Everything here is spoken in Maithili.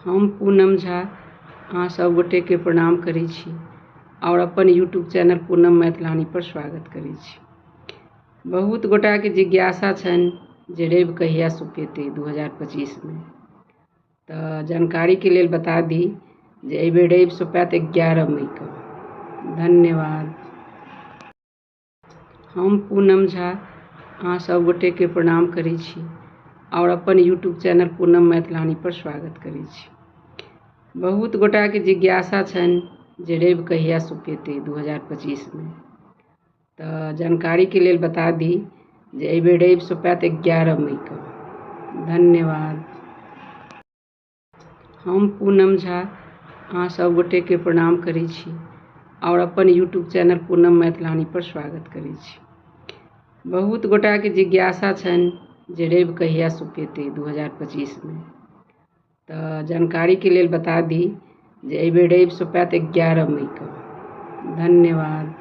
हम पूनम झा अहाँ सब गोटेके प्रणाम करै छी आओर अपन यूट्यूब चैनल पूनम मैथिलानी पर स्वागत करै छी। बहुत गोटाके जिज्ञासा छनि जे रवि कहिया सुपेतै 2025मे। तऽ जानकारीके लेल बता दी जे एहिबेर रवि सुपायत 11 मईके। धन्यवाद। हम पूनम झा अहाँ सब गोटेके प्रणाम करै छी आओर अपन यूट्यूब चैनल पूनम मैथिलानी पर स्वागत करै छी। बहुत गोटाके जिज्ञासा छनि जे रवि कहिया सुपेतै 2025मे। तऽ जानकारीके लेल बता दी जे एहिबेर रवि सुपायत 11 मईके। धन्यवाद। हम पूनम झा अहाँ सब गोटेके प्रणाम करै छी आओर अपन यूट्यूब चैनल पूनम मैथिलानी पर स्वागत करै छी। बहुत गोटाके जिज्ञासा छनि जे रवि कहिया सुपेतै 2025मे। तऽ जानकारीके लेल बता दी जे एहिबेर रवि सुपायत 11 मईके। धन्यवाद।